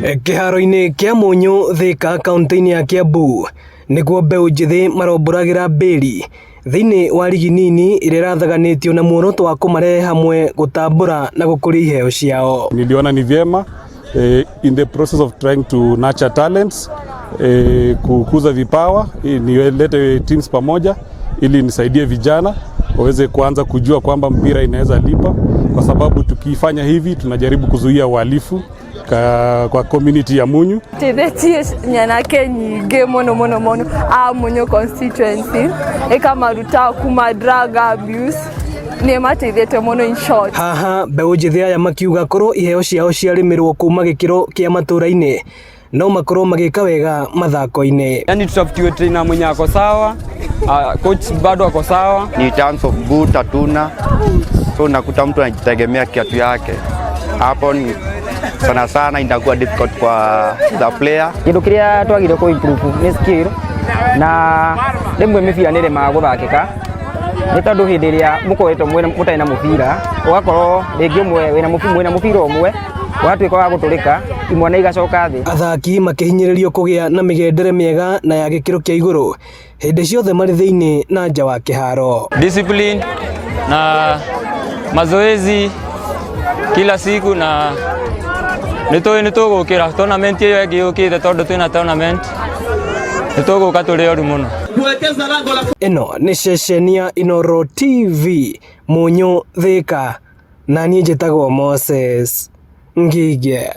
Kĩharo-inĩ kĩa Mũnyũ Thika kaũntĩ-inĩ ya Kiambu nĩkuo mbeũ njĩthĩ marombũragĩra mbĩri thĩinĩ wa rigi nini ĩrĩa ĩrathaganĩtio na muoroto wa kũmarehe hamwe gũtambũra na gũkũria iheo ciao. Niliona ni vyema in the process of trying to nurture talents, kukuza vipawa, nilete teams pamoja ili nisaidie vijana waweze kuanza kujua kwamba mpira inaweza lipa, kwa sababu tukifanya hivi tunajaribu kuzuia uhalifu kwa community ya Munyu. Teithĩtie nyanake nyingĩ mũno mũno mũno a Munyu constituency, ĩkamaruta kuma drug abuse, nĩ ĩmateithĩtie mũno in short. Haha mbeũ njĩthĩ aya makiuga korwo iheo ciao ciarĩmĩrwo kuma gĩkĩro kĩa matũra-inĩ no makorwo magĩka wega mathako-inĩ. Yani tutafutiwe trainer mwenye ako sawa, coach bado ako sawa. Ni terms of boot hatuna, so unakuta mtu anajitegemea kiatu yake hapo ni sana sana inakuwa difficult kwa the player. Kindu kiria twagire ku improve ni skill, na rimwe mibira ni remaga guthakika ni tondu hindi iria mukoretwo mutari na mubira, ugakorwo ringi umwe wina mwina mubira umwe ũgatuĩka wa gũtũrĩka imwana igacoka thĩ. Athaki makĩhinyĩrĩrio kũgĩa na mĩgendere mĩega na ya gĩkĩro kĩa igũrũ hĩndĩ ciothe marĩ thĩinĩ na nja wa kĩharo. Discipline na mazoezi kila siku, na nĩ tũgũkĩra tournament ĩyo ĩngĩ yũkĩte, tondũ twĩna tournament nĩ tũgũka tũrĩ oru mũno. Ĩno nĩ ceceni ya Inooro TV Mũnyũ Thika, na niĩ njĩtagwo Moses Ngige.